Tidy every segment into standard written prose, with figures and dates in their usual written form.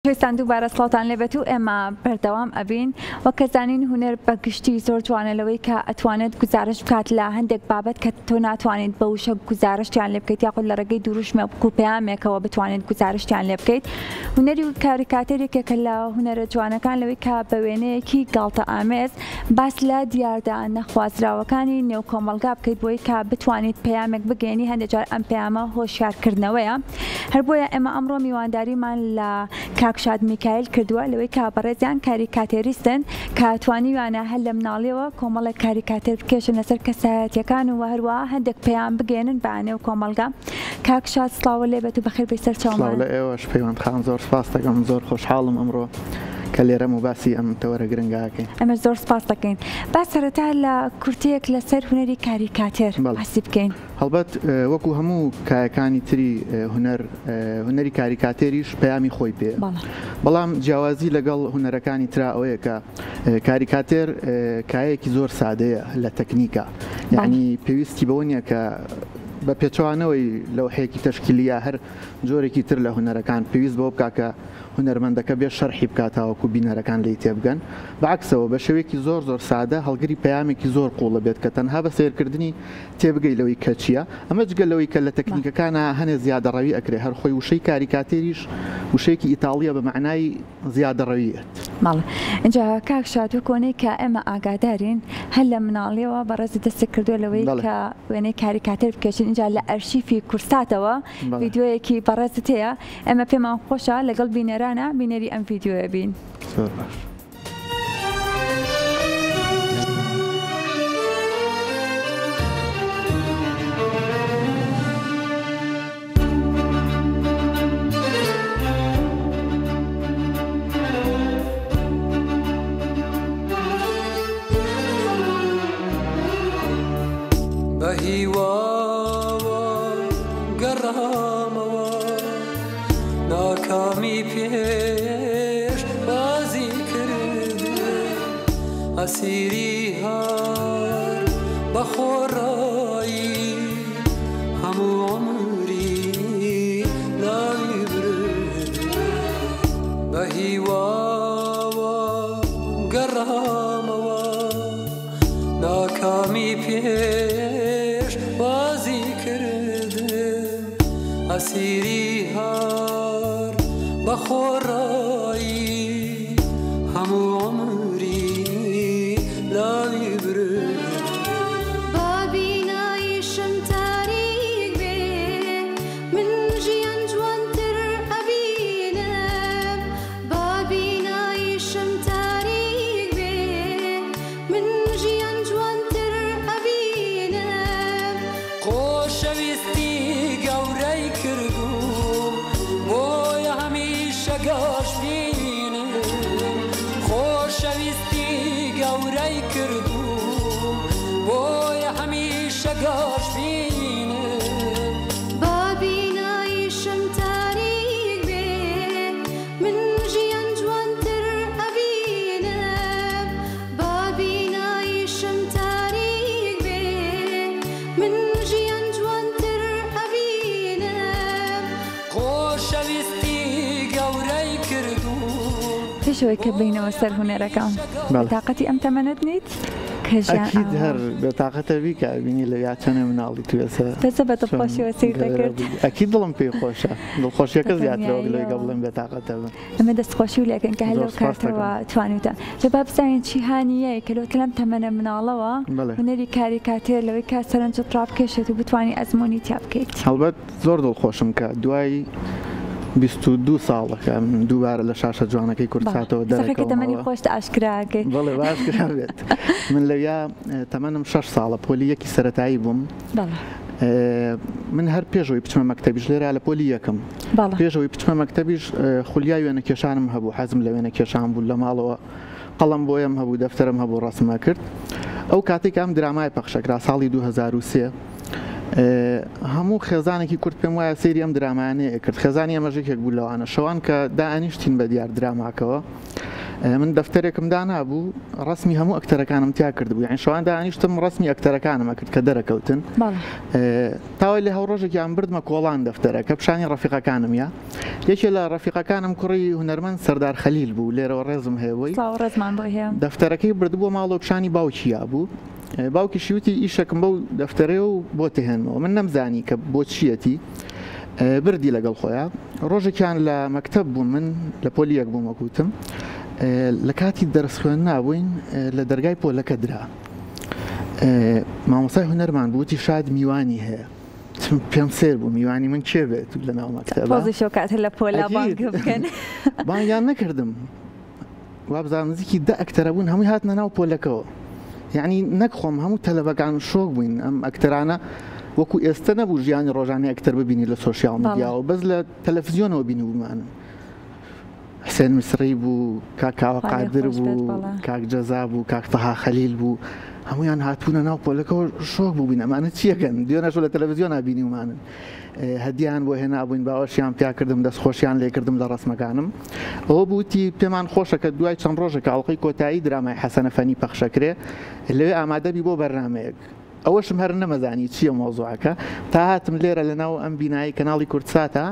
خۆشەویستان دووبارە سڵاوتان لێبێت و ئێمە بەردەوام ئەبین وەک کە زانین هونەر بە گشتی زۆر جوانە لەوەی کە ئەتوانێت گوزارشت بکات لە هەندێک بابەت کە تۆ ناتوانیت بە وشە گوزارشتیان لێ بکەیت یاخود لە ڕێگەی دروشمێک و پەیامێکەوە بتوانیت گوزارشتیان لێ بکەیت هونەری و کاریکاتێر یەکێکە لە هونەرە جوانەکان لەوەی کە بە وێنەیەکی گاڵتە ئامێز باس لە دیاردە نەخوازراوەکانی نێو کۆمەڵگا بکەیت بۆی کە بتوانیت پەیامێک بگەیەنی هەندێک جار ئەم پەیامە هۆشیارکردنەوەیە هەر بۆیە ئێمە ئەمڕۆ میوانداریمان لە کاک شاد میکایل کردووە لەوەی کە بەڕێزیان کاریکاتێریستن کە توانیویانە هەر لە مناڵیەوە کۆمەڵێک کاریکاتێر بکێشن لەسەر کەسایەتیەکان و هەروەها هەندێک پەیام بگەیەنن بە نێو کۆمەڵگا. کاک شاد سڵاوە لێ بێت و بەخێر بێی سەر چاومان. سڵاو لە ئێوەش پەیوەند خان زۆر سپاست دەکەم زۆر خۆشحاڵم ئەمڕۆ کە لێرەم و باسی ئەم تەوەرە گرنگە ئەکەین. ئێمەش زۆر سپاست دەکەین. با سەرەتا لە کورتەیەک لەسەر هونەری کاریکاتێر باسی بکەین. هەڵبەت وەکو هەموو کایەکانی تری هونەر، هونەری کاریکاتێریش پەیامی خۆی پێیە. بەڵام جیاوازی لەگەڵ هونەرەکانی ترا ئەوەیە کە کاریکاتێر کایەکی زۆر سادەیە لە تەکنیکا. یعنی پێویستی بەوە نییە کە بە پێچەوانەوەی لەوحەیەکی تەشکیلی یا هەر جۆرێکی تر لە هونەرەکان پێویست بەوە بکا کە هونەرمەندەکە بێ شەرحی بکا تاوەکو بینەرەکان لێی تێبگەن. بەعەکسەوە بە شێوەیەکی زۆر زۆر سادە هەڵگری پەیامێکی زۆر قووڵە بێت کە تەنها بە سەیرکردنی تێبگەی لەوەی کە چییە، ئەمە جگە لەوەی کە لە تەکنیکەکانا هەنێ زیادەڕەوی ئەکرێ، هەر خۆی وشەی کاریکاتێریش وشەیەکی ئیتاڵییە بە مەعنای زیادەڕەوی یەت. بەڵێ ئینجا کاک شاد وەک ئەوەی کە ئێمە ئاگادارین هەر لە مناڵیەوە بەڕێزت دەستت کردووە لەوەی کە وێنەی کاریکاتێر بکێشن ئینجا لە ئەرشیفی کوردساتەوە ڤیدیۆیەکی بەڕێزت هەیە ئێمە پێمان خۆشە لەگەڵ بینەرانە بینەری ئەم ڤیدیۆیە بین. زۆر باش. بە هیواوە گەڕامەوە ناکامی پێش بازی کرد ئەسیری هەر بە خۆڕایی هەموو عومری لاوی برد بە هیواوە گەڕامەوە ناکامی پێش بازی کردم ئەسیری هەر بە خۆڕایی هەموو عومری لاوی برد. با بینایشم تاریک بێ من ژیان جوانتر ئەبینم با بینایشم تاریک بێ من ژیان جوانتر ئەبینم. خۆشەویستی گەورەی کردووم بۆیە هەمیشە گەشبینم خۆشەویستی گەورەی کردووم بۆیە هەمیشە گەشبینم. با بینایشم تاریک بێ من ژیان جوانتر ئەبینم با بینایشم تاریک بێ من ژیان جوانتر ئەبینم. خۆشەویستی گەورەی کردووم پێش ئەوەی کە بێینەوە سەر هونەرەکە بێتاقەتی ئەم تەمەنەت نیت کە ژیان ئەکید هەر بێتاقەتە بی کە ئەبینی لەویا چەنێ مناڵی تو ئێستا بەسە بە دڵخۆشیەوە سەیر دەکرد. ئەکید دڵم پێی خۆشە دڵخۆشیەکە زیاترە وەک لەوەی کە بڵێم بێتاقەتە بم. ئێمە دەستخۆشی لێکەین کە هەر لەو کاتەوە توانیوتە جا با بزانین چی هانییە کە لۆ لەم تەمەنە مناڵەوە هونەری کاریکاتێر لەوەی کە سەرنجت ڕابکێشێت و بتوانی ئەزموونی تیا بکەیت. هەڵبەت زۆر دڵخۆشم کە دوای 22 ساڵە کە من دووبارە لە شاشە جوانەکەی کوردساتەوە دەرەکەومەوە. تەمەنی خۆشت ئاشکرا ئەکەی. بەڵێ با ئاشکرا بێت. من لەویا تەمەنم 6 ساڵە پۆلی یەکی سەرەتایی بووم. من هەر پێشەوەی بچمە مەکتەبیش لێرە لە پۆلی یەکەم پێشەوەی بچمە مەکتەبیش خولیای وێنەکێشانم هەبوو حەزم لە وێنەکێشان بوو لە ماڵەوە قەڵەم بۆیەم هەبوو دەفتەرم هەبوو ڕەسمە کرد ئەو کاتێک ئەم درامای پەخشەکرا ساڵی 2003 هەموو خێزانێکی کورد پێم وایە سەیری ئەم درامایانەی ئەکرد خێزانی ئەمەش یەکێک بوو لەوانە شەوان کە دائەنیشتین بە دیار دراماکەوە من دەفتەرێکم دانابوو ڕەسمی هەموو ئەکتەرەکانم تیا کردبوو یعنی شەوان دانیشتم ڕەسمی ئەکتەرەکانم ئەکرد کە دەرەکەوتن تاوای لە هەو ڕۆژێکیان بردمە کۆڵان دەفتەرەکە پیشانی ڕەفیقەکانم یا یەکێ لە ڕەفیقەکانم کوڕی هونەرمەند سەردار خەلیل بوو لێرەوە ڕێزم هەیە بۆی ڕێزمان بۆی هەیە دەفتەرەکەی بردبووە ماڵەوە پیشانی باوکی یابوو باوکیشی وتی ئیشەکم بەو دەفتەرەیە و بۆ تهێنمەوە من نەمزانی کە بۆ چیەتی بردی لەگەڵ خۆیان ڕۆژێکیان لە مەکتەب بووم من لە پۆلی یەک بووم وەکوتم لە کاتی دەرس خوێن نابووین لە دەرگای پۆلەکە درا مامۆسای هونەرمان بووتی شاد میوانی هەیە پێم سێر بوو میوانی من کێ بێت لە ناو مەکتەب کاتە لە پۆلا بانگ بکەن بانگیان نەکردم وابزانم نزیکی دە ئەکتەرە بوون هەمووی هاتنە ناو پۆلەکەوە یعنی نەک خۆم هەموو تەلەبەکان شۆک بووین ئەم ئەکتەرانە وەکو ئێستا نەبوو ژیانی ڕۆژانەی ئەکتەر ببینی لە سۆشیال میدیاوە بەس لە تەلەفزیۆنەوە بینیبوومانن حسێن میسری بوو کاک کاوە قادر بوو کاک جەزا بوو کاک تەها خەلیل بوو هەمویان هاتوونە ناو پۆلەکەەوە شۆک بووبین ئەمانە چیەکەن دوێنەشۆ لە تەلەڤزیۆنا بینیومانن هەدیان بۆ هێنابووین باوەشیان پیاکردم دەستخۆشیان لێکردم لە ڕسمەکانم ئەوە بووتی پێمان خۆشە کە دوای چەند ڕۆژێک ئەڵقەی کۆتایی درامای حەسەنە فەنی پەخشەکرێ لەوێ ئامادەبی بۆ بەرنامەیەک ئەوەشم هەر نەمەزانی چییە مەوزوعەکە تا هاتم لێرە لەناو ئەم بینایی کەناڵی کوردساتە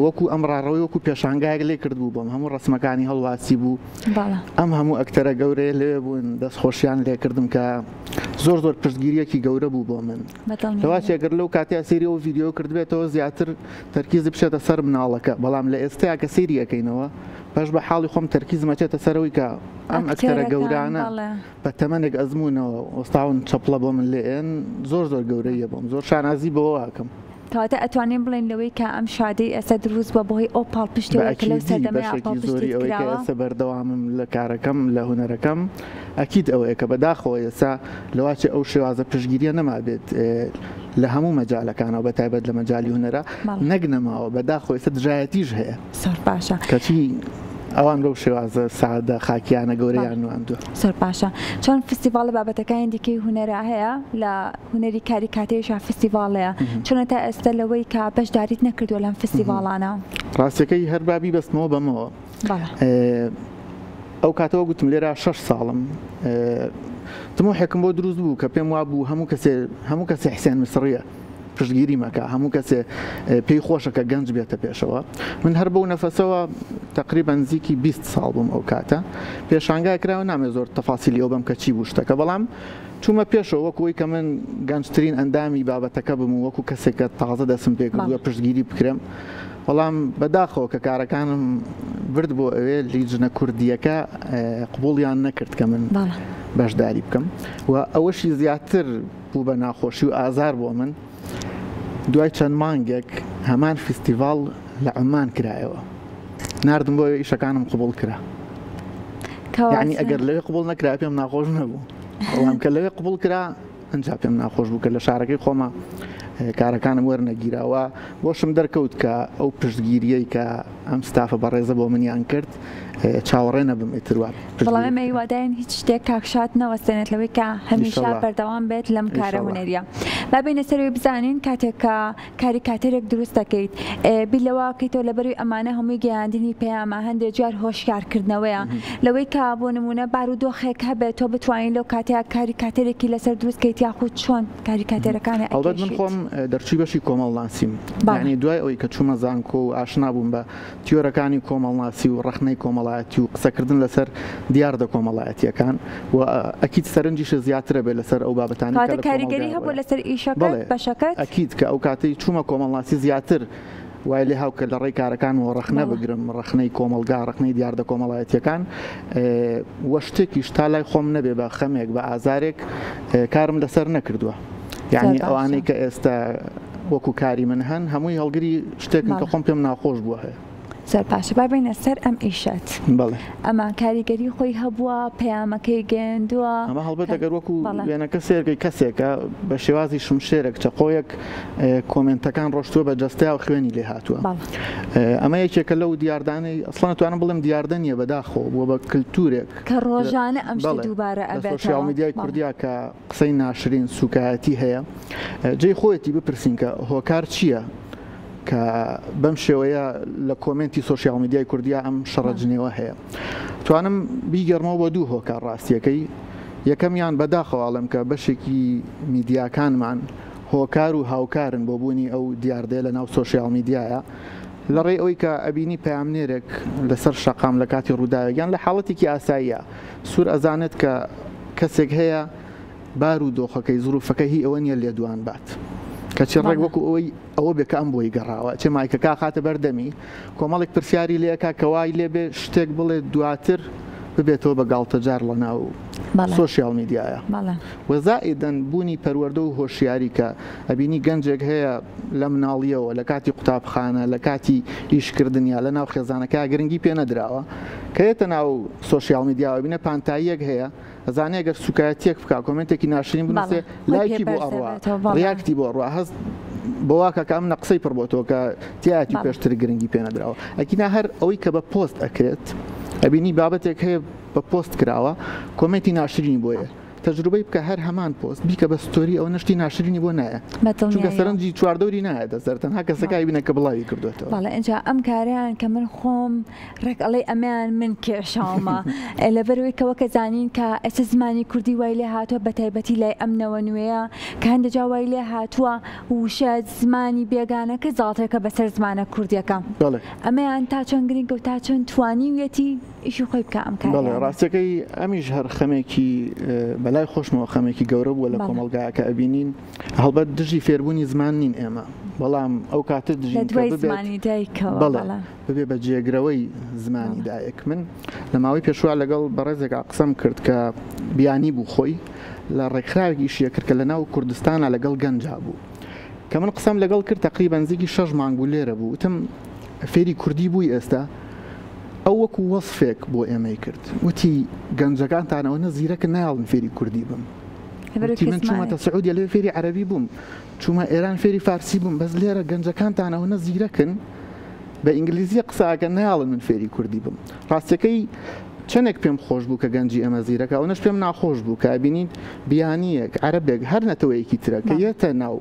وەکو ئەم ڕاڕەوەی وەکو پێشانگایەک لێ کردبوو بۆم هەموو ڕسمەکانی هەڵواسی بوو ئەم هەموو ئەکتەرە گەورەیە لەوێ بوون دەستخۆشیان لێکردم کە زۆر زۆر پشتگیریەکی گەورە بوو بۆ من لەواچێ گەر لەو کاتیا سەیری ئەو ڤیدیۆ کردبێتەوە زیاتر تەرکیزی بچێتە سەر مناڵەکە بەڵام لە ئێستایا کە سەیری ئەکەینەوە بەش بە حاڵی خۆم تەرکیزم ئەچێتە سەرەوەی کە ئەم ئەکتەرە گەورانە بە تەمەنێک ئەزموونەوە وەستاون چەپڵە بۆ من لێئێن زۆر زۆر گەورەیە بۆم زۆر شانازی بەوە ئەکەم. کەواتە ئەتوانین بڵێین لەوەی کە ئەم شادەی ئێستا دروست بووە بەهۆی ئەو پاڵپشتیەوەیە کە لەو بەئەکیدی سەردەمەیا بەشێکی پاڵپشتیت زۆری ئەوەی کە کراوە؟ ئێستا بەردەوامم لە کارەکەم لە هونەرەکەم ئەکید ئەوەیە کە بەداخەوە ئێستا لەواچێ ئەو شێوازە پشتگیریە نەمابێت لە هەموو مەجالەکانەوە بە تایبەت لە مەجالی هونەرا بەڵێ. نەک نەماوە بەداخەوە ئێستا دژایەتیش هەیە زۆر باشە. کەچی ئەوان بەو شێوازە سادە خاکیانە بەڵێ گەورەیان نواندوە. زۆر باشە. چۆن فستیڤاڵە بابەتەکانی دیکەی هونەرا هەیە لە هونەری کاریکاتێریشا فستیڤاڵەیە چۆنە تا ئێستا لەوەی کە بەشداریت نەکردووە لەم فستیڤاڵانە؟ ڕاستیەکەی هەر با بیبەستمەوە بەمەوە ئەو کاتەوە گوتم لێرە شەش ساڵم تموحێکم بۆ دروست بوو کە پێم وابوو هەموو کەسێ هەموو کەسێ حسێن میسڕیە پشتگیری مەکە هەموو کەسێ پێی خۆشە کە گەنج بێتە پێشەوە من هەر بەو نەفەسەوە تقریبا نزیکی 20 ساڵ بووم ئەو کاتە پێشانگای کراوە نامێ زۆر تەفاسیلی ئەو بەم کە چی بوو شتەکە بەڵام چوومە پێشەوە وەکو ئەوەی کە من گەنجترین ئەندامی بابەتەکە بم و وەکو کەسێک کە تازە دەستم پێ کردووە پشتگیری بکرێم بەڵام بەداخەوە کە کارەکانم برد بۆ ئەوێ لیجنە کوردیەکە قبوڵیان نەکرد کە من بەشداری بکەم و ئەوەشی زیاتر بوو بە ناخۆشی و ئازار بۆ من دوای چەند مانگێک هەمان فیستیڤاڵ لە عومان کرایەوە ناردم بۆ ئیشەکانم قبوڵ کرا یعنی ئەگەر لەوێ قبوڵ نەکرا پێم ناخۆش نەبوو بەڵام کە لەوێ قبوڵ کرا ئەجا پێم ناخۆش بوو کە لە شارەکەی خۆمە کارەکانم وەرنەگیراوە بۆشم دەرکەوت کە ئەو پشتگیریەی کە ئەم ستافە بەڕێزە بۆ منیان کرد چاوەڕێ نەبم ئیتر وا بەڵام ئێمە هیوادارین هیچ شتێک کاک شاد نەوەستێنێت لەوەی کە هەمیشە بەردەوام بێت لەم کارە هونەریە با بینە سەروی بزانین کاتێک کە کاریکاتێرێک دروست دەکەیت بیر لەوە کەیتەوە لەبەروی ئەمانە هەمووی گەیاندنی پەیامە هەندێک جار هۆشیارکردنەوەیە لەوەی کە بۆ نمونە بارودۆخێک هەبێت تۆ بتوانین لەو کاتەیە کاریکاتێرێکی لەسەر دروست کەیت یاخود چۆن کاریکاتێرەکانی ئەڵبەت من خۆم دەرچووی بەشی کۆمەڵناسیم یعنی دوای ئەوەی کە چوومە زانکۆ و ئاشنا بووم بە تیۆرەکانی کۆمەڵناسی و ڕەخنەی کۆمەڵایەتی و قسەکردن لەسەر دیاردە کۆمەڵایەتییەکان و ئەکید سەرنجیشت زیاترە بێت لەسەر ئەو بابەتانەی کە کەواتە لە کاریگەری کۆمەڵگا هەبووە ڕوویان. لەسەر ئیشەکەت، بەڵێ بەشەکەت؟ ئەکید کە ئەو کاتەی چوومە کۆمەڵناسی زیاتر وای لێ هاو کە لە ڕێی کارەکانمەوە ڕەخنە بەڵێ. بگرم، ڕەخنەی کۆمەڵگا، ڕەخنەی دیاردە کۆمەڵایەتییەکان و شتێکیش تا لای خۆم نەبێ بە خەمێک، بە ئازارێک کارم لەسەر نەکردووە. زۆر یەعنی باشە. ئەوانەی کە ئێستا وەکو کاری من هەن هەمووی هەڵگری شتێکن کە بەڵێ. خۆم پێم ناخۆش بووە هەیە. زۆر باشە با بێینە سەر ئەم ئیشەت. بەڵێ. ئەمە کاریگەری خۆی هەبووە پەیامەکەی گەیاندووە؟ ئەمە هەڵبەت ئەگەر وەکو بەڵێ. وێنەکە سێرکەی کەسێکە بە شێوازی شمشێرێک چەقۆیەک کۆمێنتەکان ڕۆشتووە بە جەستەیا و خوێنی لێ هاتووە. بەڵێ. ئەمە یەکێکە لەو دیاردانەی ئەسڵەن ئەتوانم بڵێم دیاردە نییە بەداخەوە بووە بە کلتورێک کە ڕۆژانە ئەم شتە بەڵێ دووبارە لە سۆشیال ئەبێتەوە. میدیای بەڵێ. کوردیا کە قسەی ناشرین سوکایەتی هەیە جێی خۆیەتی بپرسین کە هۆکار چییە؟ کە بەم شێوەیە لە کۆمێنتی سۆشیال میدیای کوردیا ئەم شەڕە جنێوە هەیە. توانم بیگەڕمەوە بۆ دوو هۆکار ڕاستیەکەی، یەکەمیان بەداخەوە ئەڵێم کە بەشێکی میدیاکانمان هۆکار و هاوکارن بۆ بوونی ئەو دیاردەیە لە ناو سۆشیال میدیایە لە ڕێی ئەوەی کە ئەبینی پەیامنێرێک لەسەر شەقام لە کاتی ڕووداوێک یان لە حاڵەتێکی ئاساییە سوور ئەزانێت کە کەسێک هەیە بار و دۆخەکەی زروفەکە هی ئەوە نییە لێدوان بات کەچی ڕێک وەکو ئەوەی ئەوە بێ کە ئەم بۆی گەڕاوە چێ مایکەکە خاتە بەردەمی کۆمەڵێک پرسیاری لێکا کە وای لێ بێ شتێک بڵێ دواتر ببێتەوە بە گاڵتەجار لە ناو سۆشیال میدیایە و زائیدەن بوونی پەروەردە و هۆشیاری کە ئەبینی گەنجێک هەیە لە مناڵیەوە لە کاتی قوتابخانە لە کاتی ئیشکردن یا لە ناو خێزانەکە گرنگی پێ نەدراوە کە یەتە ناو سۆشیال میدیاوە بینە پانتاییەک هەیە ئەزانێ گەر سوکایەتیەک بکا کۆمێنتێکی ناشرین بنووسێ لایکی بۆ ئەڕوا react ی بۆ ئەڕوا هەست بۆواکە کە ئەم نەقسەی پڕ بۆتەوە کە تیایەتی پێشتر گرنگی پێ نەدراوە ئەکینا هەر ئەوەی کە بە پۆست ئەکرێت ئەبینی بابەتێک هەیە بە پۆست کراوە کۆمێنتی ناشرینی بۆیە تەجروبەی بکە هەر هەمان پۆست بیکە بە story ئەو نەشتی ناشرینی بۆ نایە چونکە سەرنجی چواردەوری نایە دەسەر تەنها کەسەکە بینە کە بڵاوی کردوێتەوە. بەڵێ ئینجا ئەم کارەیان کە من خۆم ڕێک ئەڵێی ئەمەیان من کێشاومە لەبەرئەوەی کە وەکە زانین کە ئێستا زمانی کوردی وای لێ هاتووە بە تایبەتی لای ئەم نەوە نوێیە کە هەندێک جا وای لێ هاتووە وشە زمانی بێگانەکە زاڵترەکە بەسەر زمانە کوردیەکە ئەمەیان تا چەند گرنگە و تا چەند توانیویەتی ئیشی خۆی بکە ئەم کارە؟ بەڵێ ڕاستەکەی ئەمیش هەر خەمێکی بەلای خۆشمەوە خەمێکی گەورە بووە لە کۆمەڵگایەکە ئەبینین هەڵبەت دژی فێربوونی زمان نین ئێمە بەڵام ئەو کاتە دژین کە ببێت زمانی دایکەوە بەڵێ ببێ بە جێگرەوەی زمانی دایک من لە ماوەی پێشوە لەگەڵ بەڕێزێکا قسەم کرد کە بیانی بوو خۆی لە ڕێکخراوێک ئیشیە کرد کە لە ناو کوردستانە لەگەڵ گەنجا بوو کە من قسەم لەگەڵ کرد تقریبا نزیکی شەش مانگ بوو لێرە بوو وتم فێری کوردی بووی ئێستا ئەو وەکو وەصفێک بۆ ئێمەی کرد وتی گەنجەکانتان ئەوەنە زیرەکن نایەڵن فێری کوردی بم وتی من چوومەتە سعودیە لەوێ فێری عەرەبی بووم چوومە ئێران فێری فارسی بووم بەس لێرە گەنجەکانتان ئەوەنە زیرەکن بە ئینگلیزی قسە ئەکەن نایەڵن من فێری کوردی بم ڕاستیەکەی چەندێک پێم خۆش بوو کە گەنجی ئێمە زیرەکە ئەوەنەش پێم ناخۆش بوو کە ئەبینین بیانییەک عەرەبێک هەر نەتەوەیەکی ترە کە یەتە ناو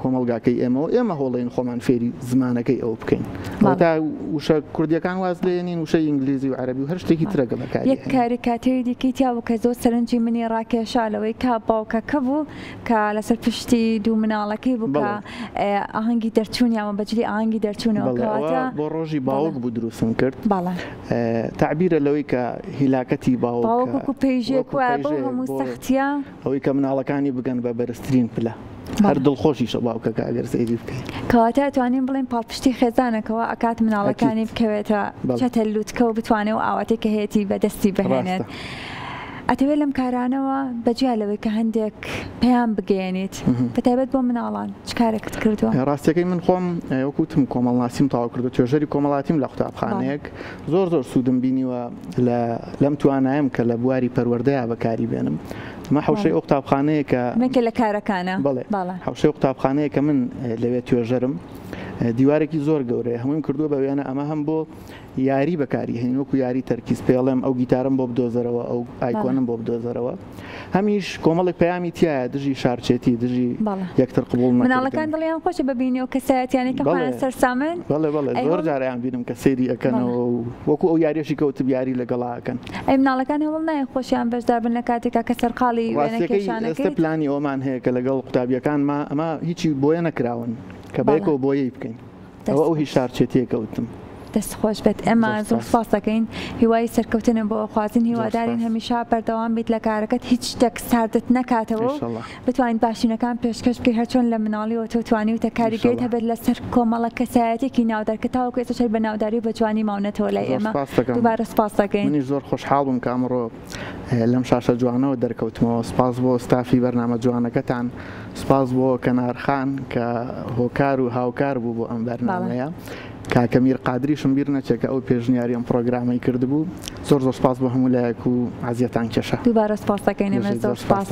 کۆمەڵگاکەی ئێمەوە ئێمە هۆڵین خۆمان فێری زمانەکەی ئەو بکەین تا وشە کوردیەکان واز لێنین وشەی ئینگلیزی و عەربی و هەر شتێکی ترەکە بەکاری یەک کاریکاتێری دیکەی تیا بوو کە زۆر سەرنجی منی ڕاکێشا لەوەی کە باوکەکە بوو کە لەسەر پشتی دوو مناڵەکەی بوو کە ئاهەنگی دەرچوونیان بە جلی ئاهەنگی دەرچوونەوە کەواتە بۆ ڕۆژی باوک بوو دروستم کرد تەعبیرە لەوەی کە هیلاکەتی باوک وەکو پەیژەیەک وایە بەو هەموو سەختیە ئەوەی کە مناڵەکانی بگەن بە بەرزترین پلە هەر دڵخۆشیشە باوکەکە ئەگەر سەیری بکەی. کەواتە ئەتوانین بڵێین پاڵپشتی خێزانەکەوە ئەکات مناڵەکانی بکەوێتە بچێتە لوتکە و بتوانێ و ئاواتەی کە هەیەتی بەدەستی بهێنێت. ئەتەوێت لەم کارانەوە بەجیا لەوەی کە هەندێک پەیام بگەیەنیت بەتایبەت بۆ مناڵان چ کارێکت کردووە؟ ڕاستیەکەی من خۆم وەکو وتم کۆمەڵناسیم تەواو کردو توێژەری کۆمەڵاتیم لە قوتابخانەیەک زۆر زۆر سوودم بینیوە لە لەم توانایم کە لە بواری پەروەردەیا بەکاری بێنم ئەمە حوشەی ئەو قوتابخانەیە کە مەکە لە کارەکانە بەڵێ حوشەی قوتابخانەیە کە من لەوێ توێژەرم دیوارێکی زۆر گەورەیە هەموویم کردووە بە وێنە ئەمە هەم بۆ یاری بەکاری هێنین وەکو یاری تەرکیز پێڵێم ئەو گیتارم بۆ بدۆزەرەوە ئەو icon م بۆ بدۆزەرەوە هەمیش کۆمەڵێک پەیامی تایە دژی شارچێتی دژی یەکتر قبوڵ مناڵەکان دڵیان خۆشە ببینی و کەسایەتیانێک کە خۆیان سەرسامن بەڵێ بەڵێ زۆر جاریان بینم کە سەیری ئەکەنەوە و وەکو ئەو یاریەشی کەوتب یاری لەگەڵا ئەکەن. ئەی مناڵەکان هەوڵ نایەن خۆشیان بەشدار بن لە کاتێکا کە سەرقاڵی ڕاستیەکەی ئێستە پلانی ئەوەمان هەیە کە لەگەڵ قوتابیەکانما ئەمە هیچی بۆیە نەکراون کە بەیەکەوە بۆیەی بکەین. ئەوە ئەو هی شارچێتیە کە وتم. دەست خۆش بێت ئێمە زۆر سپاس دەکەین هیوای سەرکەوتنم بۆ ئەخوازین هیوادارین هەمیشە بەردەوام بیت لە کارەکەت هیچ شتێک ساردت نەکاتەوە و بتوانیت باشترینەکان پێشکەش بکەیت هەرچۆن لە مناڵیەوە تۆ توانیوتە کاریگەریت هەبێت لەسەر کۆمەڵە کەسایەتێکی ناودار کە تاوەکو ئێستاش هەر بە ناوداری و بە جوانی ماونەتەوە لای ئێمە دووبارە سپاس دەکەین. منیش زۆر خۆشحاڵ بووم کە ئەمڕۆ لەم شاشە جوانەوە دەرکەوتمەوە سپاس بۆ ستافی بەرنامە جوانەکەتان سپاس بۆ کەنار خان کە هۆکار و هاوکار بوو بۆ ئەم بەرنامەیە کاکە میر قادریشم بیر نەچێت کە ئەو پێشنیاری ئەم پرۆگرامەی کردبوو زۆر زۆر سپاس بۆ هەموو لایەک و عەزیەتان کێشا. دووبارە سپاس دەکەین ئێمە زۆر سپاس.